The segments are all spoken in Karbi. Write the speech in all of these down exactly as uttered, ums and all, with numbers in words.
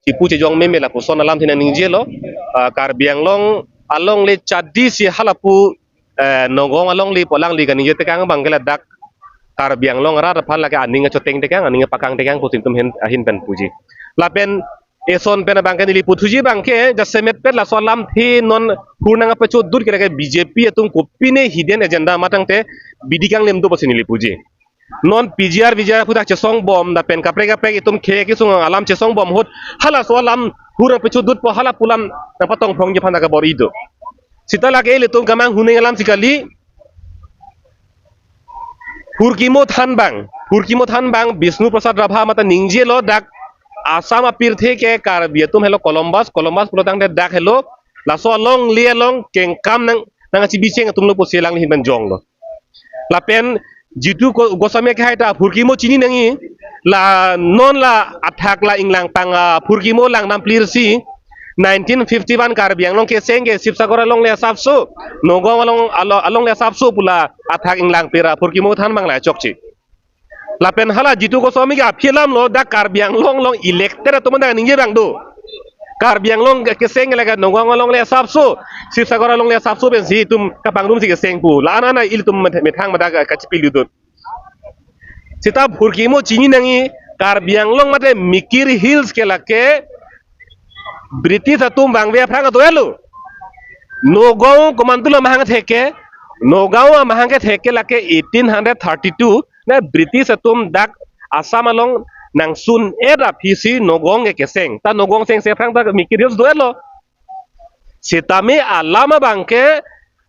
kipu chejong meme lapuson alamthe nangningjelo. Ah, Karbi Anglong alongle chadi si halapu, eh, Nagaon alongle pu alangli kaningje tekang abangke ladak Karbi Anglong arat aphan lake aning achoteng tekang, aning apakang tekang pusi netum ahin, ahin pen puji. Lapen eson pen abangke neli puthuji abangke jasemet pen laso alamthe non hur nangpachodut ke lake B J P atum kopine hidden agenda matangte bidi kanglem do pusi neli puji. Non P G R V G R aphuthak chesong bom lapen kaprek kaprek itum khei kesung alam chesong bom ahut halaso alam hur nangpachodutpo, halapu alam nangpatong phrongji aphan kabor-i do. Seta lake ilitum kamanghuneng alam si kali. Hurkimo thanbang, hurkimo thanbang Bishnu Prasad Rabha mate ningjelo dak Assam apirthe ke Karbi atum helo Columbus, Columbus pulotangte dak helo laso alongle along kengkam nang nangkachibicheng atumlo pusi alangli ahin pen jonglo. Lapen Jitu Go-, Goswami ke hai ta hurkimo chini nangji, la non la athak la inglangpang ahurkimo langdam plir si nineteen fifty-one Karbi Anglong keseng ke Sibsagar alongle asapso, Nagaon along, alo-, alongle asapso pu la athak inglangplir ahurkimo thanbang la chokche. Lapen hala Jitu Goswami ke aphi alamlo dak Karbi Anglong along elected atum dak ningje abang do. Karbi Anglong ke keseng lake Nagaon alongle asapso, Sibsagar alongle asapso pensi itum kapangrum si keseng pu. La-an ana ilitum meth-, methang mada ka-, kachipiludun. Seta hurkimo chini nangji Karbi Anglong mate Mikir Hills ke lake British atum vangve aphrang adoyalo. Nagaon komantulo amahang theke, Nagaon amahang ke theke lake eighteen hundred thirty-two, na British atum dak Assam along nangsun-et aphi si Nagaon ke keseng. Ta Nagaon sengse aphrang ta Mikir Hills doyalo. Sitame alam abangke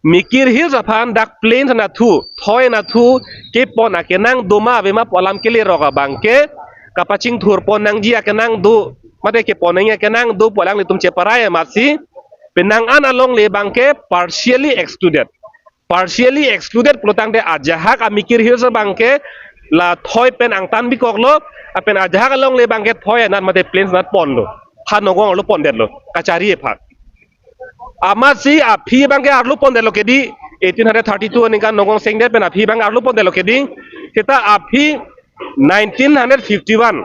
Mikir Hills aphan dak plains anatthu, thoi anatthu, kepon akenang doma avema pu alam kelerok abangke, kapachingthurpon nangji akenang do, mate kepon nangji akenang do pu alanglitum cheparai amatsi, penang an alongle abangke partially excluded. Partially excluded pulotangte ajahak a Mikir Hills abangke la thoi pen angtan bikoklo, lapen ajahak alongle abangke thoi anat mate plains anat ponlo. Ha Nagaon arlo pondetlo, kachari aphan. Amatsi aphi abangke arlo pondetlo kedi, eighteen hundred thirty-two aningkan Nagaon sengdet pen aphi abangke arlo pondetlo kedi, seta aphi nineteen hundred fifty-one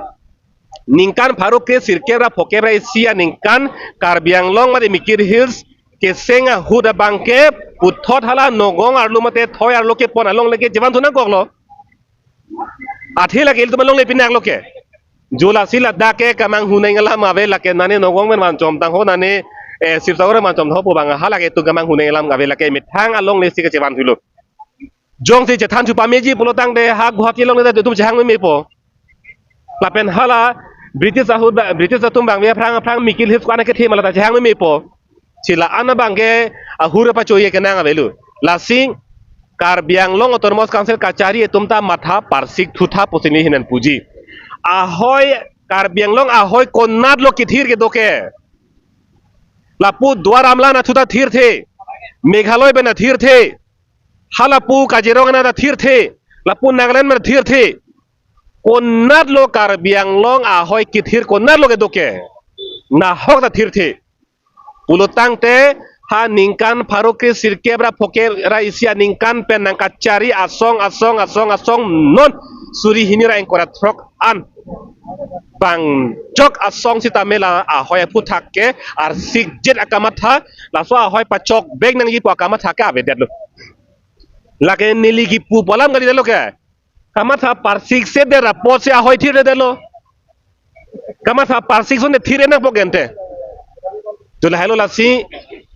ningkan pharo kre sirkep ra phokep ra isi aningkan Karbi Anglong mate Mikir Hills keseng ahut abangke puthot hala Nagaon arlo mate thoi arlo kepon alongle ke chevan thu nangkoklo. Athe lake ilitum alongle pinaklo ke. Jo lasi ladak ke kamanghuneng alam ave lake nane Nagaon pen manchom tangho nane, eh, Sibsagar manchom tangho pu abang hala ke itum kamanghuneng alam ave lake methang alongle si kachevanthulo. Jongsi chethan thu pameji pulotangte ha Guwahati alongle ta itum chehang memepo. Lapen hala British ahut ba, British atum vangve aphrang aphrang Mikir Hills ko-an akethe ma lata chehang memepo. Si la-an abangke ahur pachoye kenang avelo. Lasi Karbi Anglong Autonomous Council kachari atum ta matha parsik thutha pusi neli ahin pen puji. Ahoi Karbi Anglong ahoi konatlo kethir kedo ke. Lapu Duar Amla anatthu ta thirthe. Meghalaya pen ta thirthe. Halapu Kaziranga ta thirthe. Lapu Nagaland pen ta thirthe. Konatlo Karbi Anglong ahoi kethir konatlo kedo ke. Nahok ta thirthe. Pulotangte ha ningkan pharo kre sirkep ra phokep ra isi aningkan pen nangkachari asong asong asong asong non suri hini ra ingkoi ra throk an bang jok asong sitame la ahoi aphuthak ke arsikjet akamatha, laso ahoi pachok bek nangji pu akamatha ke avedetlo. Lake neli kipu pu alam kalidetlo ke. Kamatha parsik sedet apotsi ahoi thirdetlo. Kamatha parsik sonte thir enang pokente. Tula helo lasi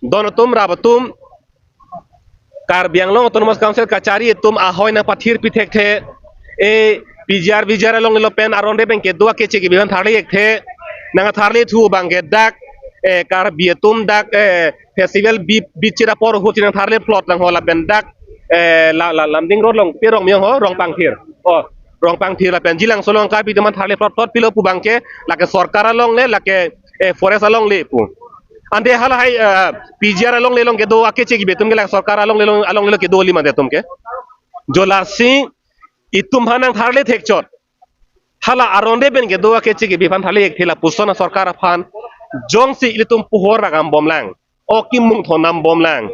don atum rap atum Karbi Anglong Autonomous Council kachari atum ahoi nangpathir pithekthe. E P G R V G R alongle pen aron re pen kedo akeche kebi aphan tharle-ekthe. Nangtharle thu abangke dak, eh, Karbi atum dak, eh, festival bi, bichir apor ahut si nangtharle plot nang ho lapen dak, eh, la, la, Lumding Road along pi arong miyong ho, Rongpangthir. Oh, Rongpangthir lapen Jilangso along Karbi atum aphan tharle plot, plot pilo pu abangke lake sorkar alongle, lake, eh, forest alongle pu. Ante halahai, eh, P G R alongle along kedo akeche kebi atum ke lake sorkar alongle along, alongle kedo kali mate atum ke. Jo lasi itum aphan nangtharle thekchot. Hala aron re pen kedo akeche kebi aphan tharle-ekthe lapuson asorkar aphan. Jongsi ilitum puhor ragam bomlang, ok kimung thonam bomlang.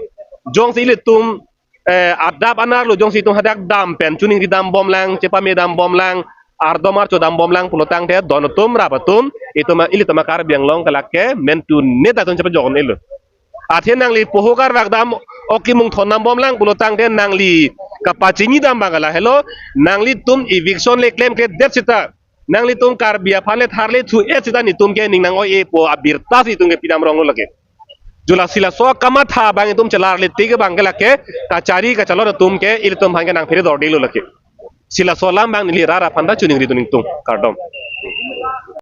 Jongsi ilitum, eh, adap anerlo jongsi itum hadak dam pen chuningri dam bomlang, chepame dam bomlang, ardom archo dambomlang pulo tangte don atum rap atum itum ilitum Karbi Anglong ke lake mentu neta atum chepa jokon ilo. Athe nangli poho karvak dam, ok kimung thon dambomlang pulo tangte nangli kapachini dam abang ke lahelo, nanglitum eviction le klemkledet seta, nanglitum Karbi aphan le tharle thu-et seta netum ke ning nang-oi-epo abirta si itum ke pidam ronglo lake. Jula si laso kamatha abang itum chelarle tik abang ke lake kachari kachalon atum ke ilitum aphan ke nangphere dordelo lake. Si laso alam abang neli rat aphan ta choningri dun ingtung. Kardom.